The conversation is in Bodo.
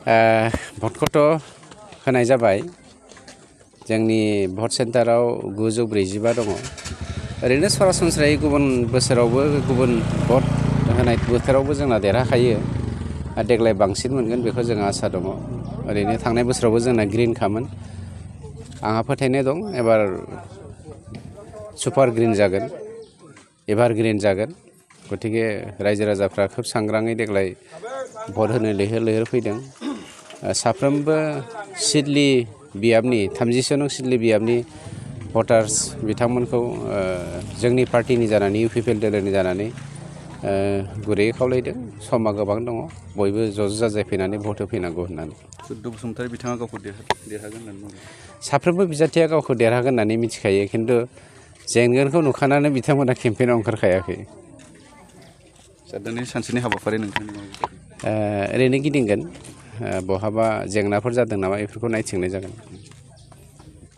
भटखौथ' होनाय जाबाय जोंनि भट सेन्टाराव 945 दङ ओरैनो सरासनस्रायै गुबुन बोसोरावबो गुबुन भट होनाय बोथोरावबो जोंना देरहाखायो देग्लाय बांसिन मोनगोन बेखौ जों आसा दङ ओरैनो थांनाय बोसोरावबो जोंना ग्रिनखामोन आंहा फोथायनाय दं एबार सुपार ग्रिन जागोन एभारग्रिन जागोन गतिके रायजो राजाफ्रा खोब सांग्राङै देग्लाय भट होनो लैहोर लैहोर फैदों साफ्रोमबो सिडली बियाबनि 30 नं सिडली बियाबनि भटार्स बिथांमोनखौ जोंनि पार्टिनि जानानै इउपिपिएल दोलोनि जानानै गुरैयै खावलायदों समा गोबां दङ बयबो ज' जाजाय फैनानै भट होफैनांगौ होननानै सुद्द बसुमतारी बिथाङा गावखौ देरहागोन होननानै बुंदों साफ्रोमबो बिजाथिया गावखौ देरहागोन होननानै मिथिखायो खिन्थु जेनगोनखौ नुखानानै बिथांमोना केम्पेइनाव ओंखारखायाखै दिनै सानसेनि हाबाफारि नोंथांनि ओरैनो गिदिंगोन बहाबा जेंनाफोर जादों नामा बेफोरखौ नायथिंनाय जागोन